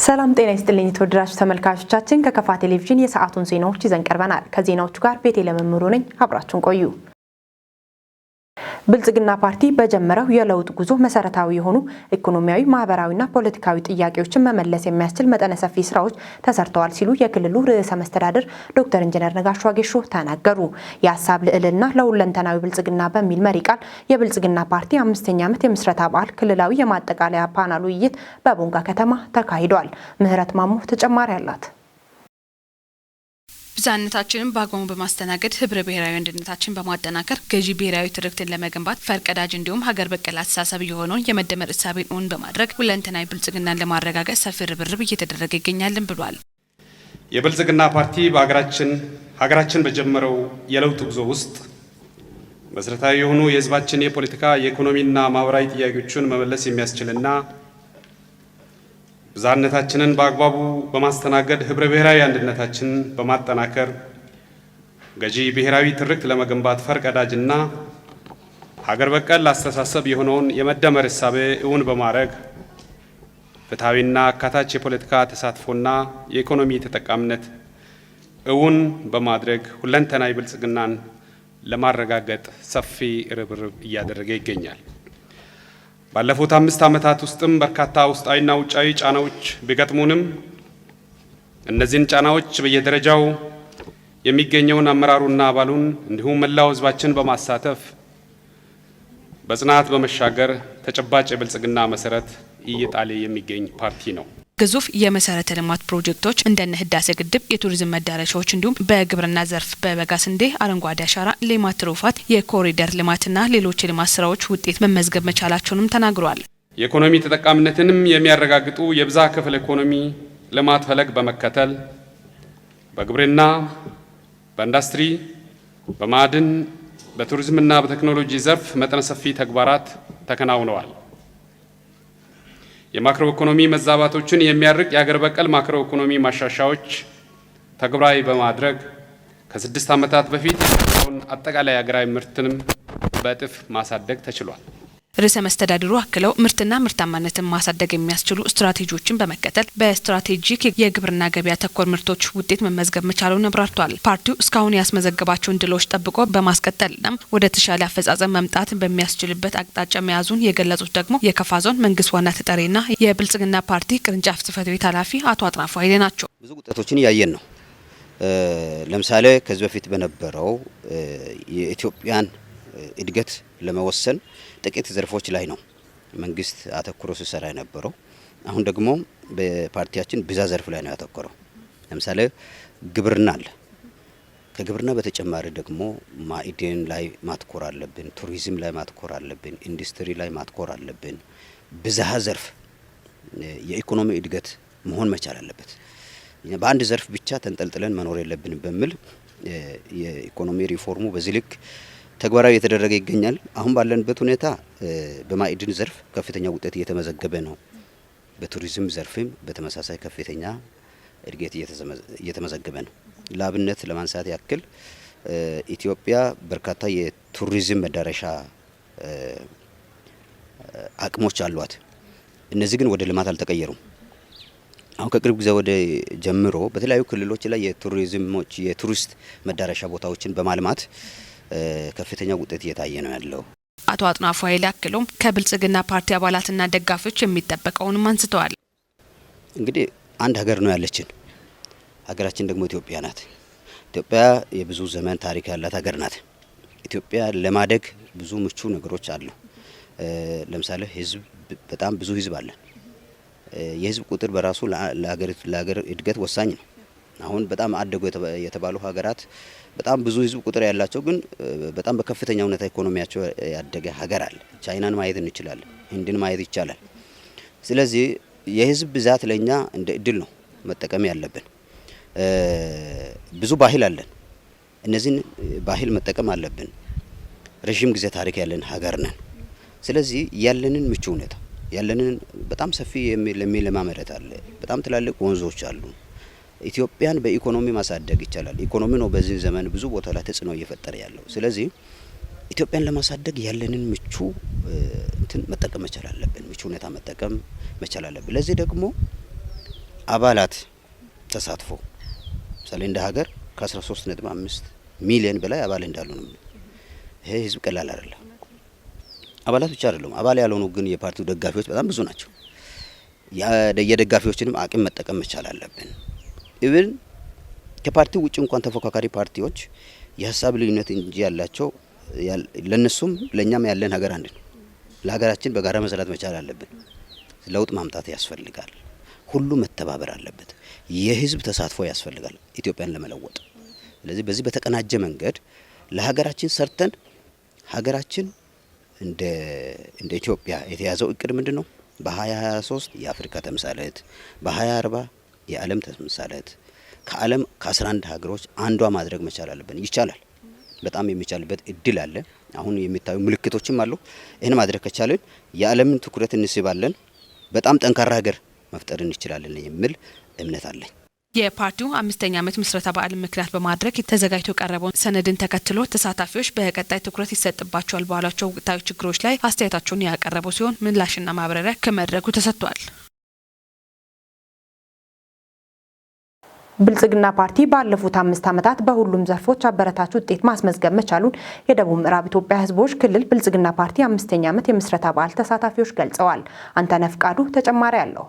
ሰላም ጤና ይስጥልኝ የተወደዳችሁ ተመልካቾቻችን፣ ከከፋ ቴሌቪዥን የሰዓቱን ዜናዎች ይዘን ቀርበናል። ከዜናዎቹ ጋር ቤቴ ለመምሩ ነኝ። አብራችሁን ቆዩ። ብልጽግና ፓርቲ በጀመረው የለውጥ ጉዞ መሰረታዊ የሆኑ ኢኮኖሚያዊ፣ ማህበራዊና ፖለቲካዊ ጥያቄዎችን መመለስ የሚያስችል መጠነ ሰፊ ስራዎች ተሰርተዋል ሲሉ የክልሉ ርዕሰ መስተዳድር ዶክተር ኢንጂነር ነጋሽ ዋጌሾ ተናገሩ። የሀሳብ ልዕልና ለሁለንተናዊ ብልጽግና በሚል መሪ ቃል የብልጽግና ፓርቲ 5ኛ ዓመት የምስረታ በዓል ክልላዊ የማጠቃለያ ፓናል ውይይት በቦንጋ ከተማ ተካሂዷል። ምህረት ማሞ ተጨማሪ አላት። ብዝሃነታችንን በአግባቡ በማስተናገድ ህብረ ብሔራዊ አንድነታችን በማጠናከር ገዢ ብሔራዊ ትርክትን ለመገንባት ፈርቀዳጅ እንዲሁም ሀገር በቀል አስተሳሰብ የሆነውን የመደመር እሳቤን እውን በማድረግ ሁለንተናዊ ብልጽግናን ለማረጋገጥ ሰፊ ርብርብ እየተደረገ ይገኛልን ብሏል። የብልጽግና ፓርቲ በሀገራችን ሀገራችን በጀመረው የለውጥ ጉዞ ውስጥ መሰረታዊ የሆኑ የህዝባችን የፖለቲካ፣ የኢኮኖሚና ማህበራዊ ጥያቄዎችን መመለስ የሚያስችልና ብዝሃነታችንን በአግባቡ በማስተናገድ ህብረ ብሔራዊ አንድነታችንን በማጠናከር ገዢ ብሔራዊ ትርክት ለመገንባት ፈርቀዳጅና ሀገር በቀል አስተሳሰብ የሆነውን የመደመር እሳቤ እውን በማድረግ ፍትሐዊና አካታች የፖለቲካ ተሳትፎና የኢኮኖሚ ተጠቃሚነት እውን በማድረግ ሁለንተናዊ ብልጽግናን ለማረጋገጥ ሰፊ ርብርብ እያደረገ ይገኛል። ባለፉት 5 ዓመታት ውስጥም በርካታ ውስጣዊና ውጫዊ ጫናዎች ቢገጥሙንም እነዚህን ጫናዎች በየደረጃው የሚገኘውን አመራሩና አባሉን እንዲሁም መላው ሕዝባችን በማሳተፍ በጽናት በመሻገር ተጨባጭ የብልጽግና መሰረት እየጣለ የሚገኝ ፓርቲ ነው። ግዙፍ የመሰረተ ልማት ፕሮጀክቶች እንደነ ህዳሴ ግድብ፣ የቱሪዝም መዳረሻዎች እንዲሁም በግብርና ዘርፍ በበጋ ስንዴ፣ አረንጓዴ አሻራ፣ ሌማት ትሩፋት፣ የኮሪደር ልማትና ሌሎች የልማት ስራዎች ውጤት መመዝገብ መቻላቸውንም ተናግረዋል። የኢኮኖሚ ተጠቃሚነትንም የሚያረጋግጡ የብዝሃ ክፍል ኢኮኖሚ ልማት ፈለግ በመከተል በግብርና፣ በኢንዱስትሪ፣ በማዕድን፣ በቱሪዝምና በቴክኖሎጂ ዘርፍ መጠነ ሰፊ ተግባራት ተከናውነዋል። የማክሮ ኢኮኖሚ መዛባቶችን የሚያርቅ የሀገር በቀል ማክሮ ኢኮኖሚ ማሻሻያዎች ተግባራዊ በማድረግ ከ6 ዓመታት በፊት የነበረውን አጠቃላይ ሀገራዊ ምርትንም በእጥፍ ማሳደግ ተችሏል። ርዕሰ መስተዳድሩ አክለው ምርትና ምርታማነትን ማሳደግ የሚያስችሉ ስትራቴጂዎችን በመከተል በስትራቴጂክ የግብርና ገበያ ተኮር ምርቶች ውጤት መመዝገብ መቻሉን አብራርተዋል። ፓርቲው እስካሁን ያስመዘገባቸውን ድሎች ጠብቆ በማስቀጠልና ወደ ተሻለ አፈጻጸም መምጣት በሚያስችልበት አቅጣጫ መያዙን የገለጹት ደግሞ የከፋ ዞን መንግስት ዋና ተጠሪና የብልጽግና ፓርቲ ቅርንጫፍ ጽህፈት ቤት ኃላፊ አቶ አጥናፉ ኃይሌ ናቸው። ብዙ ውጤቶችን እያየን ነው። ለምሳሌ ከዚህ በፊት በነበረው የኢትዮጵያን እድገት ለመወሰን ጥቂት ዘርፎች ላይ ነው መንግስት አተኩሮ ሲሰራ የነበረው። አሁን ደግሞ በፓርቲያችን ብዛ ዘርፍ ላይ ነው ያተኮረው። ለምሳሌ ግብርና አለ። ከግብርና በተጨማሪ ደግሞ ማዕድን ላይ ማትኮር አለብን፣ ቱሪዝም ላይ ማትኮር አለብን፣ ኢንዱስትሪ ላይ ማትኮር አለብን። ብዝሃ ዘርፍ የኢኮኖሚ እድገት መሆን መቻል አለበት። በአንድ ዘርፍ ብቻ ተንጠልጥለን መኖር የለብንም በሚል የኢኮኖሚ ሪፎርሙ በዚህ ልክ ተግባራዊ እየተደረገ ይገኛል። አሁን ባለንበት ሁኔታ በማዕድን ዘርፍ ከፍተኛ ውጤት እየተመዘገበ ነው። በቱሪዝም ዘርፍም በተመሳሳይ ከፍተኛ እድገት እየተመዘገበ ነው። ለአብነት ለማንሳት ያክል ኢትዮጵያ በርካታ የቱሪዝም መዳረሻ አቅሞች አሏት። እነዚህ ግን ወደ ልማት አልተቀየሩም። አሁን ከቅርብ ጊዜ ወደ ጀምሮ በተለያዩ ክልሎች ላይ የቱሪዝሞች የቱሪስት መዳረሻ ቦታዎችን በማልማት ከፍተኛ ውጤት እየታየ ነው ያለው። አቶ አጥናፉ ኃይሌ አክለውም ከብልጽግና ፓርቲ አባላትና ደጋፊዎች የሚጠበቀውንም አንስተዋል። እንግዲህ አንድ ሀገር ነው ያለችን። ሀገራችን ደግሞ ኢትዮጵያ ናት። ኢትዮጵያ የብዙ ዘመን ታሪክ ያላት ሀገር ናት። ኢትዮጵያ ለማደግ ብዙ ምቹ ነገሮች አሉ። ለምሳሌ ህዝብ፣ በጣም ብዙ ህዝብ አለን። የህዝብ ቁጥር በራሱ ለሀገር እድገት ወሳኝ ነው። አሁን በጣም አደጉ የተባሉ ሀገራት በጣም ብዙ ህዝብ ቁጥር ያላቸው ግን በጣም በከፍተኛ ሁኔታ ኢኮኖሚያቸው ያደገ ሀገር አለ። ቻይናን ማየት እንችላለን። ህንድን ማየት ይቻላል። ስለዚህ የህዝብ ብዛት ለኛ እንደ እድል ነው መጠቀም ያለብን። ብዙ ባህል አለን። እነዚህን ባህል መጠቀም አለብን። ረዥም ጊዜ ታሪክ ያለን ሀገር ነን። ስለዚህ ያለንን ምቹ ሁኔታ፣ ያለንን በጣም ሰፊ የሚለማ መሬት አለ። በጣም ትላልቅ ወንዞች አሉ። ኢትዮጵያን በኢኮኖሚ ማሳደግ ይቻላል። ኢኮኖሚ ነው በዚህ ዘመን ብዙ ቦታ ላይ ተጽዕኖ እየፈጠረ ያለው። ስለዚህ ኢትዮጵያን ለማሳደግ ያለንን ምቹ እንትን መጠቀም መቻል አለብን። ምቹ ሁኔታ መጠቀም መቻል አለብን። ለዚህ ደግሞ የአባላት ተሳትፎ ምሳሌ እንደ ሀገር ከ13.5 ሚሊዮን በላይ አባል እንዳሉ ነው። ይሄ ህዝብ ቀላል አይደለም። አባላት ብቻ አይደሉም። አባል ያልሆኑ ግን የፓርቲው ደጋፊዎች በጣም ብዙ ናቸው። የደጋፊዎችንም አቅም መጠቀም መቻል አለብን። Even ከፓርቲው ውጭ እንኳን ተፎካካሪ ፓርቲዎች የሀሳብ ልዩነት እንጂ ያላቸው ለነሱም ለኛም ያለን ሀገር አንድ ነው። ለሀገራችን በጋራ መስራት መቻል አለብን። ለውጥ ማምጣት ያስፈልጋል። ሁሉ መተባበር አለበት። የህዝብ ተሳትፎ ያስፈልጋል ኢትዮጵያን ለመለወጥ። ስለዚህ በዚህ በተቀናጀ መንገድ ለሀገራችን ሰርተን ሀገራችን እንደ ኢትዮጵያ የተያዘው እቅድ ምንድን ነው? በ2023 የአፍሪካ ተምሳሌት፣ በ2040 የዓለም ተምሳሌት፣ ከዓለም ከ11 ሀገሮች አንዷ ማድረግ መቻል አለብን። ይቻላል። በጣም የሚቻልበት እድል አለ። አሁን የሚታዩ ምልክቶችም አሉ። ይህን ማድረግ ከቻልን የዓለምን ትኩረት እንስባለን። በጣም ጠንካራ ሀገር መፍጠር እንችላለን የሚል እምነት አለኝ። የፓርቲው 5ኛ ዓመት ምስረታ በዓል ምክንያት በማድረግ ተዘጋጅቶ የቀረበውን ሰነድን ተከትሎ ተሳታፊዎች በቀጣይ ትኩረት ይሰጥባቸዋል ባሏቸው ወቅታዊ ችግሮች ላይ አስተያየታቸውን ያቀረቡ ሲሆን ምላሽና ማብራሪያ ከመድረኩ ተሰጥቷል። ብልጽግና ፓርቲ ባለፉት 5 ዓመታት በሁሉም ዘርፎች አበረታች ውጤት ማስመዝገብ መቻሉን የደቡብ ምዕራብ ኢትዮጵያ ሕዝቦች ክልል ብልጽግና ፓርቲ 5ኛ ዓመት የምስረታ በዓል ተሳታፊዎች ገልጸዋል። አንተነህ ፍቃዱ ተጨማሪ አለው።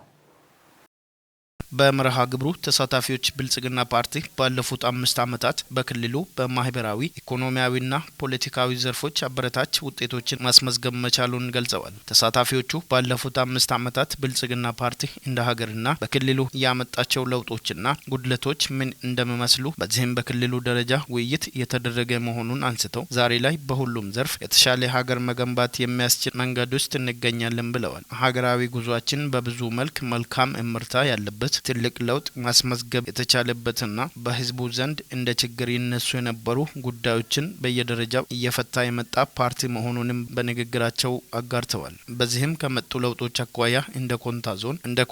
በመርሃ ግብሩ ተሳታፊዎች ብልጽግና ፓርቲ ባለፉት 5 ዓመታት በክልሉ በማህበራዊ፣ ኢኮኖሚያዊና ፖለቲካዊ ዘርፎች አበረታች ውጤቶችን ማስመዝገብ መቻሉን ገልጸዋል። ተሳታፊዎቹ ባለፉት 5 ዓመታት ብልጽግና ፓርቲ እንደ ሀገርና በክልሉ ያመጣቸው ለውጦችና ጉድለቶች ምን እንደሚመስሉ በዚህም በክልሉ ደረጃ ውይይት እየተደረገ መሆኑን አንስተው ዛሬ ላይ በሁሉም ዘርፍ የተሻለ ሀገር መገንባት የሚያስችል መንገድ ውስጥ እንገኛለን ብለዋል። ሀገራዊ ጉዟችን በብዙ መልክ መልካም እምርታ ያለበት ትልቅ ለውጥ ማስመዝገብ የተቻለበትና በህዝቡ ዘንድ እንደ ችግር ይነሱ የነበሩ ጉዳዮችን በየደረጃው እየፈታ የመጣ ፓርቲ መሆኑንም በንግግራቸው አጋርተዋል። በዚህም ከመጡ ለውጦች አኳያ እንደ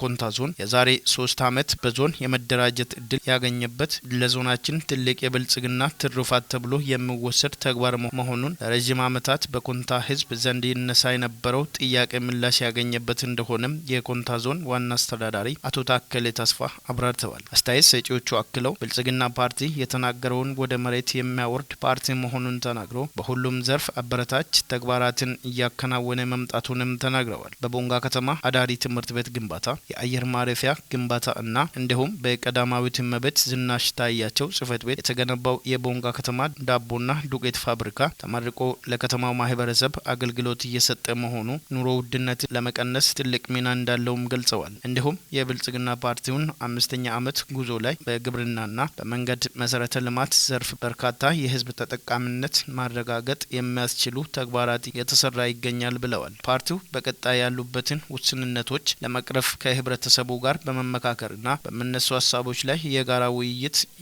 ኮንታ ዞን የዛሬ 3 ዓመት በዞን የመደራጀት እድል ያገኘበት ለዞናችን ትልቅ የብልጽግና ትሩፋት ተብሎ የሚወሰድ ተግባር መሆኑን ለረጅም ዓመታት በኮንታ ህዝብ ዘንድ ይነሳ የነበረው ጥያቄ ምላሽ ያገኘበት እንደሆነም የኮንታ ዞን ዋና አስተዳዳሪ አቶ ታከለ ተስፋ አብራርተዋል። አስተያየት ሰጪዎቹ አክለው ብልጽግና ፓርቲ የተናገረውን ወደ መሬት የሚያወርድ ፓርቲ መሆኑን ተናግሮ በሁሉም ዘርፍ አበረታች ተግባራትን እያከናወነ መምጣቱንም ተናግረዋል። በቦንጋ ከተማ አዳሪ ትምህርት ቤት ግንባታ፣ የአየር ማረፊያ ግንባታ እና እንዲሁም በቀዳማዊት እመቤት ዝናሽ ታያቸው ጽሕፈት ቤት የተገነባው የቦንጋ ከተማ ዳቦና ዱቄት ፋብሪካ ተመርቆ ለከተማው ማህበረሰብ አገልግሎት እየሰጠ መሆኑ ኑሮ ውድነት ለመቀነስ ትልቅ ሚና እንዳለውም ገልጸዋል። እንዲሁም የብልጽግና ፓርቲውን 5ኛ ዓመት ጉዞ ላይ በግብርናና በመንገድ መሰረተ ልማት ዘርፍ በርካታ የህዝብ ተጠቃሚነት ማረጋገጥ የሚያስችሉ ተግባራት የተሰራ ይገኛል ብለዋል። ፓርቲው በቀጣይ ያሉበትን ውስንነቶች ለመቅረፍ ከህብረተሰቡ ጋር በመመካከርና በሚነሱ ሀሳቦች ላይ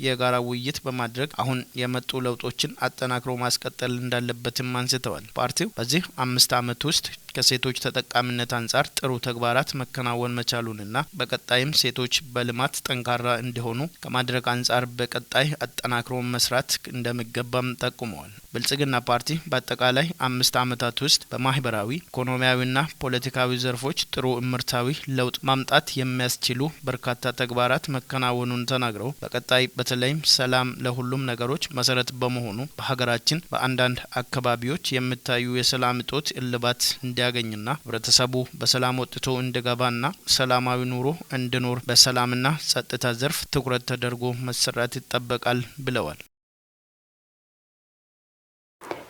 የጋራ ውይይት በማድረግ አሁን የመጡ ለውጦችን አጠናክሮ ማስቀጠል እንዳለበትም አንስተዋል። ፓርቲው በዚህ 5 ዓመት ውስጥ ከሴቶች ተጠቃሚነት አንጻር ጥሩ ተግባራት መከናወን መቻሉንና በቀጣይም ሴቶች በልማት ጠንካራ እንዲሆኑ ከማድረግ አንጻር በቀጣይ አጠናክሮ መስራት እንደሚገባም ጠቁመዋል። ብልጽግና ፓርቲ በአጠቃላይ 5 ዓመታት ውስጥ በማህበራዊ፣ ኢኮኖሚያዊና ፖለቲካዊ ዘርፎች ጥሩ እምርታዊ ለውጥ ማምጣት የሚያስችሉ በርካታ ተግባራት መከናወኑን ተናግረው በቀጣይ በተለይም ሰላም ለሁሉም ነገሮች መሰረት በመሆኑ በሀገራችን በአንዳንድ አካባቢዎች የሚታዩ የሰላም እጦት እልባት እንዲያገኝና ህብረተሰቡ በሰላም ወጥቶ እንዲገባና ሰላማዊ ኑሮ እንዲኖር በሰላምና ጸጥታ ዘርፍ ትኩረት ተደርጎ መሰራት ይጠበቃል ብለዋል።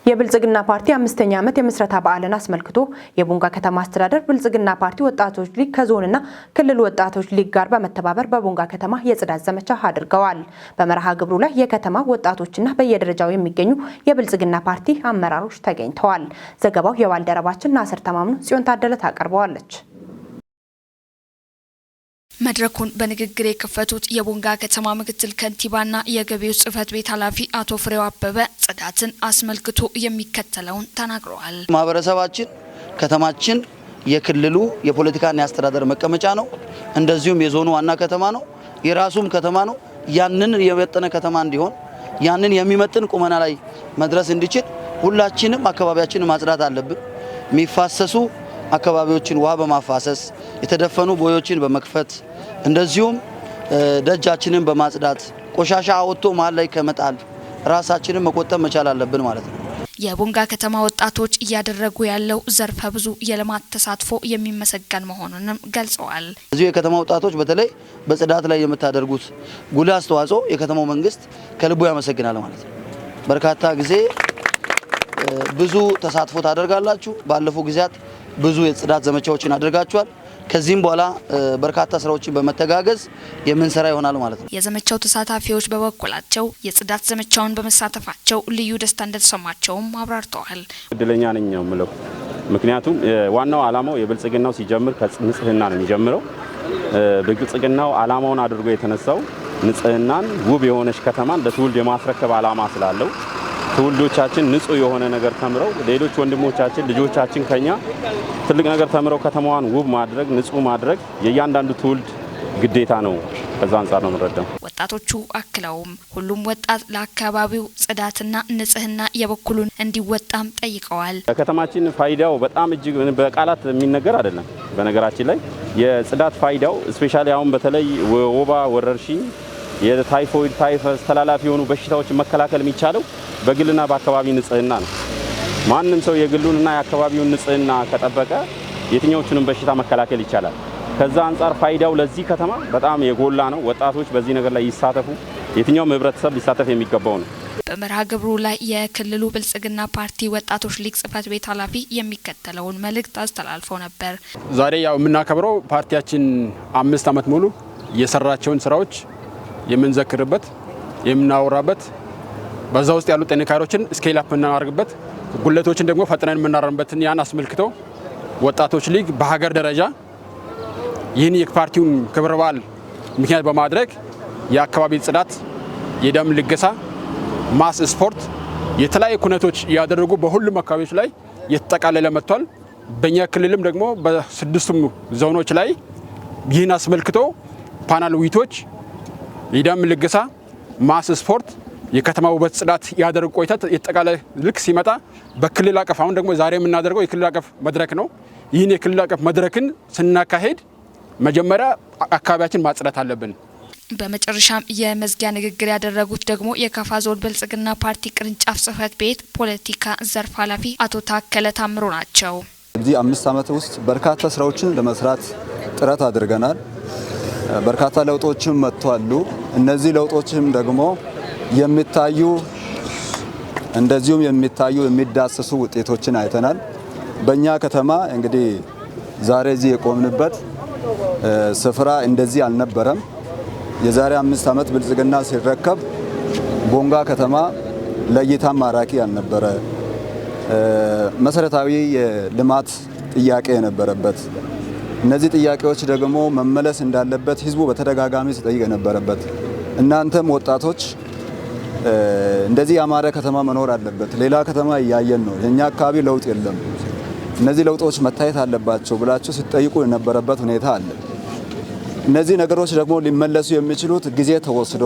የብልጽግና ፓርቲ 5ኛ ዓመት የምስረታ በዓልን አስመልክቶ የቦንጋ ከተማ አስተዳደር ብልጽግና ፓርቲ ወጣቶች ሊግ ከዞንና ክልል ወጣቶች ሊግ ጋር በመተባበር በቦንጋ ከተማ የጽዳት ዘመቻ አድርገዋል። በመርሃ ግብሩ ላይ የከተማ ወጣቶችና በየደረጃው የሚገኙ የብልጽግና ፓርቲ አመራሮች ተገኝተዋል። ዘገባው የባልደረባችን ናስር ተማምኖ፣ ጽዮን ታደለ ታቀርበዋለች። መድረኩን በንግግር የከፈቱት የቦንጋ ከተማ ምክትል ከንቲባና የገቢዎች ጽሕፈት ቤት ኃላፊ አቶ ፍሬው አበበ ጽዳትን አስመልክቶ የሚከተለውን ተናግረዋል። ማህበረሰባችን ከተማችን የክልሉ የፖለቲካና የአስተዳደር መቀመጫ ነው። እንደዚሁም የዞኑ ዋና ከተማ ነው። የራሱም ከተማ ነው። ያንን የመጠነ ከተማ እንዲሆን፣ ያንን የሚመጥን ቁመና ላይ መድረስ እንዲችል ሁላችንም አካባቢያችንን ማጽዳት አለብን። የሚፋሰሱ አካባቢዎችን ውሃ በማፋሰስ፣ የተደፈኑ ቦዮችን በመክፈት፣ እንደዚሁም ደጃችንን በማጽዳት፣ ቆሻሻ አወጥቶ መሀል ላይ ከመጣል ራሳችንን መቆጠብ መቻል አለብን ማለት ነው። የቦንጋ ከተማ ወጣቶች እያደረጉ ያለው ዘርፈ ብዙ የልማት ተሳትፎ የሚመሰገን መሆኑንም ገልጸዋል። እዚሁ የከተማ ወጣቶች በተለይ በጽዳት ላይ የምታደርጉት ጉልህ አስተዋጽኦ የከተማው መንግስት ከልቡ ያመሰግናል ማለት ነው። በርካታ ጊዜ ብዙ ተሳትፎ ታደርጋላችሁ። ባለፉ ጊዜያት ብዙ የጽዳት ዘመቻዎችን አድርጋችኋል። ከዚህም በኋላ በርካታ ስራዎችን በመተጋገዝ የምንሰራ ይሆናል ማለት ነው። የዘመቻው ተሳታፊዎች በበኩላቸው የጽዳት ዘመቻውን በመሳተፋቸው ልዩ ደስታ እንደተሰማቸውም አብራርተዋል። እድለኛ ነኝ ነው የምለው። ምክንያቱም ዋናው ዓላማው የብልጽግናው ሲጀምር ከንጽህና ነው የሚጀምረው። ብልጽግናው ዓላማውን አድርጎ የተነሳው ንጽህናን፣ ውብ የሆነች ከተማን ለትውልድ የማስረከብ ዓላማ ስላለው፣ ትውልዶቻችን ንጹህ የሆነ ነገር ተምረው፣ ሌሎች ወንድሞቻችን ልጆቻችን ከኛ ትልቅ ነገር ተምረው ከተማዋን ውብ ማድረግ፣ ንጹህ ማድረግ የእያንዳንዱ ትውልድ ግዴታ ነው። ከዛ አንጻር ነው የምንረዳው። ወጣቶቹ አክለውም ሁሉም ወጣት ለአካባቢው ጽዳትና ንጽህና የበኩሉን እንዲወጣም ጠይቀዋል። ከተማችን ፋይዳው በጣም እጅግ በቃላት የሚነገር አይደለም። በነገራችን ላይ የጽዳት ፋይዳው especially አሁን በተለይ ወባ ወረርሽኝ፣ የታይፎይድ፣ ታይፈስ፣ ተላላፊ የሆኑ በሽታዎችን መከላከል የሚቻለው በግልና በአካባቢ ንጽህና ነው። ማንም ሰው የግሉንና የአካባቢውን ንጽህና ከጠበቀ የትኛዎቹንም በሽታ መከላከል ይቻላል። ከዛ አንጻር ፋይዳው ለዚህ ከተማ በጣም የጎላ ነው። ወጣቶች በዚህ ነገር ላይ ይሳተፉ። የትኛውም ህብረተሰብ ሊሳተፍ የሚገባው ነው። በመርሃ ግብሩ ላይ የክልሉ ብልጽግና ፓርቲ ወጣቶች ሊግ ጽህፈት ቤት ኃላፊ የሚከተለውን መልእክት አስተላልፈው ነበር። ዛሬ ያው የምናከብረው ፓርቲያችን 5 ዓመት ሙሉ የሰራቸውን ስራዎች የምንዘክርበት፣ የምናወራበት፣ በዛ ውስጥ ያሉ ጥንካሬዎችን scale up የምናደርግበት፣ ጉድለቶችን ደግሞ ፈጥነን የምናረምበትን ያን አስመልክቶ ወጣቶች ሊግ በሀገር ደረጃ ይህን የፓርቲውን ክብረ በዓል ምክንያት በማድረግ የአካባቢ ጽዳት፣ የደም ልገሳ፣ mass sport፣ የተለያዩ ኩነቶች እያደረጉ በሁሉም አካባቢዎች ላይ የተጠቃለለ መጥቷል። በእኛ ክልልም ደግሞ በስድስቱም ዞኖች ላይ ይህን አስመልክቶ ፓናል ውይይቶች፣ የደም ልገሳ፣ mass sport፣ የከተማ ውበት ጽዳት ያደረጉ ቆይታ የተጠቃለ ልክ ሲመጣ በክልል አቀፍ አሁን ደግሞ ዛሬ የምናደርገው የክልል አቀፍ መድረክ ነው። ይህን የክልል አቀፍ መድረክን ስናካሄድ መጀመሪያ አካባቢያችን ማጽዳት አለብን። በመጨረሻም የመዝጊያ ንግግር ያደረጉት ደግሞ የካፋ ዞን ብልጽግና ፓርቲ ቅርንጫፍ ጽህፈት ቤት ፖለቲካ ዘርፍ ኃላፊ አቶ ታከለ ታምሮ ናቸው። በዚህ 5 ዓመት ውስጥ በርካታ ስራዎችን ለመስራት ጥረት አድርገናል። በርካታ ለውጦችም መጥተዋል። እነዚህ ለውጦችም ደግሞ የሚታዩ፣ እንደዚሁም የሚታዩ የሚዳሰሱ ውጤቶችን አይተናል። በእኛ ከተማ እንግዲህ ዛሬ እዚህ የቆምንበት ስፍራ እንደዚህ አልነበረም። የዛሬ 5 ዓመት ብልጽግና ሲረከብ ቦንጋ ከተማ ለእይታም ማራኪ ያልነበረ፣ መሰረታዊ የልማት ጥያቄ የነበረበት፣ እነዚህ ጥያቄዎች ደግሞ መመለስ እንዳለበት ህዝቡ በተደጋጋሚ ሲጠይቅ የነበረበት፣ እናንተም ወጣቶች እንደዚህ ያማረ ከተማ መኖር አለበት፣ ሌላ ከተማ እያየን ነው፣ የኛ አካባቢ ለውጥ የለም፣ እነዚህ ለውጦች መታየት አለባቸው ብላችሁ ስትጠይቁ የነበረበት ሁኔታ አለ። እነዚህ ነገሮች ደግሞ ሊመለሱ የሚችሉት ጊዜ ተወስዶ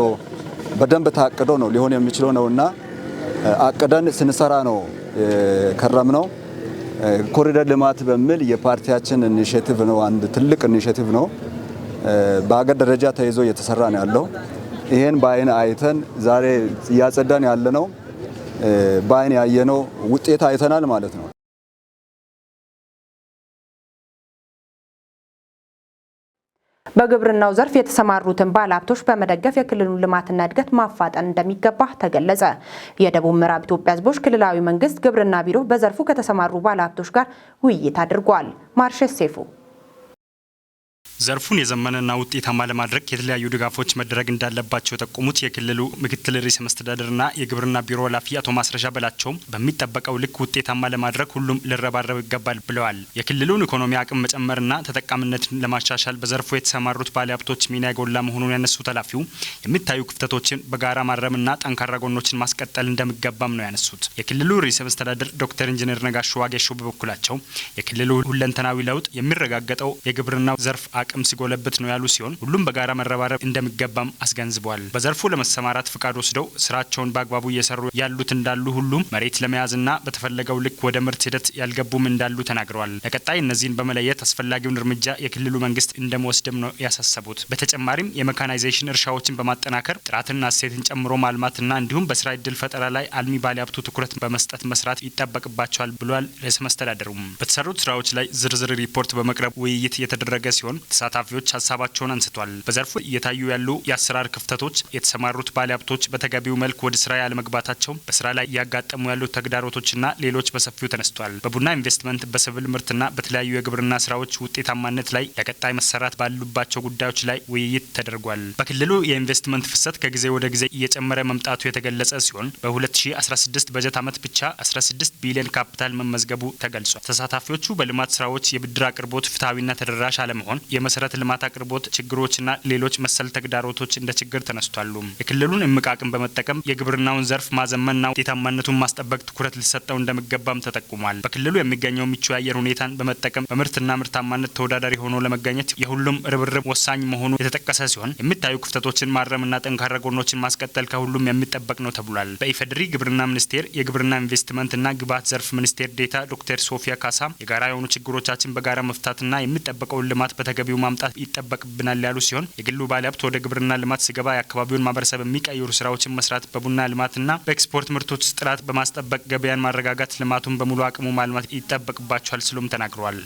በደንብ ታቅዶ ነው ሊሆን የሚችለው ነውና አቅደን ስንሰራ ነው ከረምነው። ኮሪደር ልማት በሚል የፓርቲያችን initiative ነው፣ አንድ ትልቅ initiative ነው። በሀገር ደረጃ ተይዞ እየተሰራ ነው ያለው። ይሄን በአይን አይተን ዛሬ እያጸዳን ያለነው በአይን ያየነው ውጤት አይተናል ማለት ነው። በግብርናው ዘርፍ የተሰማሩትን ባለሀብቶች በመደገፍ የክልሉን ልማትና እድገት ማፋጠን እንደሚገባ ተገለጸ። የደቡብ ምዕራብ ኢትዮጵያ ሕዝቦች ክልላዊ መንግስት ግብርና ቢሮ በዘርፉ ከተሰማሩ ባለሀብቶች ጋር ውይይት አድርጓል። ማርሸት ሴፉ። ዘርፉን የዘመነና ውጤታማ ለማድረግ የተለያዩ ድጋፎች መደረግ እንዳለባቸው የጠቆሙት የክልሉ ምክትል ርዕሰ መስተዳድርና የግብርና ቢሮ ኃላፊ አቶ ማስረሻ በላቸውም በሚጠበቀው ልክ ውጤታማ ለማድረግ ሁሉም ሊረባረብ ይገባል ብለዋል። የክልሉን ኢኮኖሚ አቅም መጨመርና ተጠቃሚነትን ለማሻሻል በዘርፉ የተሰማሩት ባለሀብቶች ሚና የጎላ መሆኑን ያነሱት ኃላፊው የሚታዩ ክፍተቶችን በጋራ ማረምና ጠንካራ ጎኖችን ማስቀጠል እንደሚገባም ነው ያነሱት። የክልሉ ርዕሰ መስተዳድር ዶክተር ኢንጂነር ነጋሽ ዋጌሾ በበኩላቸው የክልሉ ሁለንተናዊ ለውጥ የሚረጋገጠው የግብርናው ዘርፍ አቅም አቅም ሲጎለብት ነው ያሉ ሲሆን ሁሉም በጋራ መረባረብ እንደሚገባም አስገንዝበዋል። በዘርፉ ለመሰማራት ፍቃድ ወስደው ስራቸውን በአግባቡ እየሰሩ ያሉት እንዳሉ ሁሉም መሬት ለመያዝና በተፈለገው ልክ ወደ ምርት ሂደት ያልገቡም እንዳሉ ተናግረዋል። ለቀጣይ እነዚህን በመለየት አስፈላጊውን እርምጃ የክልሉ መንግስት እንደሚወስድም ነው ያሳሰቡት። በተጨማሪም የሜካናይዜሽን እርሻዎችን በማጠናከር ጥራትና እሴትን ጨምሮ ማልማትና እንዲሁም በስራ እድል ፈጠራ ላይ አልሚ ባለሀብቱ ትኩረት በመስጠት መስራት ይጠበቅባቸዋል ብሏል። ርዕሰ መስተዳድሩም በተሰሩት ስራዎች ላይ ዝርዝር ሪፖርት በመቅረብ ውይይት የተደረገ ሲሆን ተሳታፊዎች ሀሳባቸውን አንስቷል። በዘርፉ እየታዩ ያሉ የአሰራር ክፍተቶች፣ የተሰማሩት ባለሀብቶች በተገቢው መልክ ወደ ስራ ያለመግባታቸው፣ በስራ ላይ እያጋጠሙ ያሉ ተግዳሮቶችና ሌሎች በሰፊው ተነስቷል። በቡና ኢንቨስትመንት፣ በሰብል ምርትና በተለያዩ የግብርና ስራዎች ውጤታማነት ላይ ለቀጣይ መሰራት ባሉባቸው ጉዳዮች ላይ ውይይት ተደርጓል። በክልሉ የኢንቨስትመንት ፍሰት ከጊዜ ወደ ጊዜ እየጨመረ መምጣቱ የተገለጸ ሲሆን በ2016 በጀት ዓመት ብቻ 16 ቢሊዮን ካፒታል መመዝገቡ ተገልጿል። ተሳታፊዎቹ በልማት ስራዎች የብድር አቅርቦት ፍትሐዊና ተደራሽ አለመሆን፣ የመሰረተ ልማት አቅርቦት ችግሮችና ሌሎች መሰል ተግዳሮቶች እንደ ችግር ተነስቷሉ። የክልሉን እምቅ አቅም በመጠቀም የግብርናውን ዘርፍ ማዘመንና ውጤታማነቱን ማስጠበቅ ትኩረት ሊሰጠው እንደሚገባም ተጠቁሟል። በክልሉ የሚገኘው ምቹ የአየር ሁኔታን በመጠቀም በምርትና ምርታማነት ተወዳዳሪ ሆኖ ለመገኘት የሁሉም ርብርብ ወሳኝ መሆኑ የተጠቀሰ ሲሆን የሚታዩ ክፍተቶችን ማረምና ጠንካራ ጎኖችን ማስቀጠል ከሁሉም የሚጠበቅ ነው ተብሏል። በኢፌዴሪ ግብርና ሚኒስቴር የግብርና ኢንቨስትመንትና ግብዓት ዘርፍ ሚኒስቴር ዴኤታ ዶክተር ሶፊያ ካሳ የጋራ የሆኑ ችግሮቻችን በጋራ መፍታትና የሚጠበቀውን ልማት በተገቢው ማምጣት ይጠበቅብናል ያሉ ሲሆን የግሉ ባለሀብት ወደ ግብርና ልማት ሲገባ የአካባቢውን ማህበረሰብ የሚቀይሩ ስራዎችን መስራት፣ በቡና ልማትና በኤክስፖርት ምርቶች ጥራት በማስጠበቅ ገበያን ማረጋጋት፣ ልማቱን በሙሉ አቅሙ ማልማት ይጠበቅባቸዋል ሲሉም ተናግረዋል።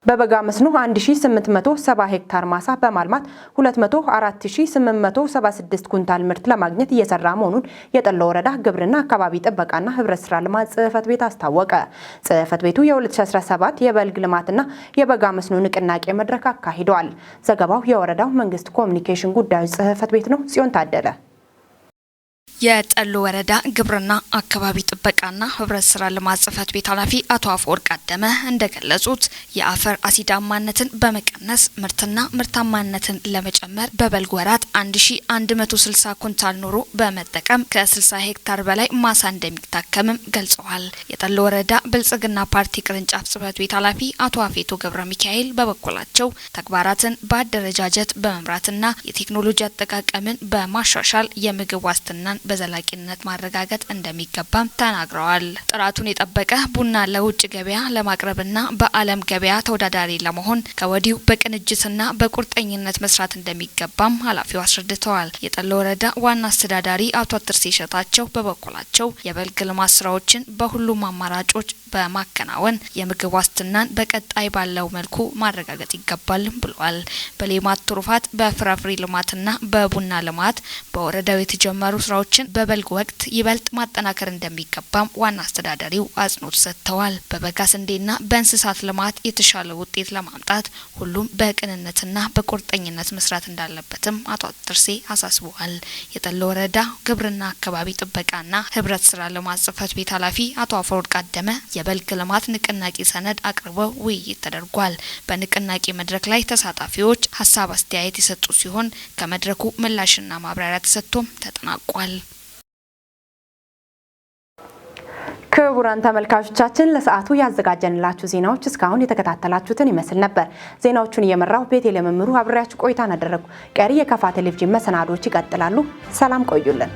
በበጋ መስኖ 1870 ሄክታር ማሳ በማልማት 204,876 ኩንታል ምርት ለማግኘት እየሰራ መሆኑን የጠሎ ወረዳ ግብርና አካባቢ ጥበቃና ህብረት ስራ ልማት ጽሕፈት ቤት አስታወቀ። ጽሕፈት ቤቱ የ2017 የበልግ ልማትና የበጋ መስኖ ንቅናቄ መድረክ አካሂደዋል። ዘገባው የወረዳው መንግስት ኮሚኒኬሽን ጉዳዮች ጽሕፈት ቤት ነው። ጽዮን ታደለ። የጠሎ ወረዳ ግብርና አካባቢ ጥበቃና ህብረት ስራ ልማት ጽሕፈት ቤት ኃላፊ አቶ አፈወርቅ አደመ እንደገለጹት የአፈር አሲዳማነትን በመቀነስ ምርትና ምርታማነትን ለመጨመር በበልግ ወራት 1160 ኩንታል ኑሮ በመጠቀም ከ60 ሄክታር በላይ ማሳ እንደሚታከምም ገልጸዋል። የጠሎ ወረዳ ብልጽግና ፓርቲ ቅርንጫፍ ጽሕፈት ቤት ኃላፊ አቶ አፌቶ ገብረ ሚካኤል በበኩላቸው ተግባራትን በአደረጃጀት በመምራትና የቴክኖሎጂ አጠቃቀምን በማሻሻል የምግብ ዋስትናን በዘላቂነት ማረጋገጥ እንደሚገባም ተናግረዋል። ጥራቱን የጠበቀ ቡና ለውጭ ገበያ ለማቅረብና በዓለም ገበያ ተወዳዳሪ ለመሆን ከወዲሁ በቅንጅትና በቁርጠኝነት መስራት እንደሚገባም ኃላፊው አስረድተዋል። የጠሎ ወረዳ ዋና አስተዳዳሪ አቶ አትርሴ ሸታቸው በበኩላቸው የበልግ ልማት ስራዎችን በሁሉም አማራጮች በማከናወን የምግብ ዋስትናን በቀጣይ ባለው መልኩ ማረጋገጥ ይገባልም ብለዋል። በሌማት ትሩፋት፣ በፍራፍሬ ልማትና በቡና ልማት በወረዳው የተጀመሩ ስራዎችን በበልግ ወቅት ይበልጥ ማጠናከር እንደሚገባም ዋና አስተዳዳሪው አጽንኦት ሰጥተዋል። በበጋ ስንዴና በእንስሳት ልማት የተሻለ ውጤት ለማምጣት ሁሉም በቅንነትና በቁርጠኝነት መስራት እንዳለበትም አቶ አትርሴ አሳስበዋል። የጠሎ ወረዳ ግብርና አካባቢ ጥበቃና ህብረት ስራ ልማት ጽሕፈት ቤት ኃላፊ አቶ አፈወርቅ አደመ የበልግ ልማት ንቅናቄ ሰነድ አቅርበው ውይይት ተደርጓል። በንቅናቄ መድረክ ላይ ተሳታፊዎች ሀሳብ አስተያየት የሰጡ ሲሆን ከመድረኩ ምላሽና ማብራሪያ ተሰጥቶም ተጠናቋል። ክቡራን ተመልካቾቻችን ለሰዓቱ ያዘጋጀንላችሁ ዜናዎች እስካሁን የተከታተላችሁትን ይመስል ነበር። ዜናዎቹን እየመራው ቤቴ ለመምሩ አብሬያችሁ ቆይታን አደረጉ። ቀሪ የከፋ ቴሌቪዥን መሰናዶዎች ይቀጥላሉ። ሰላም ቆዩልን።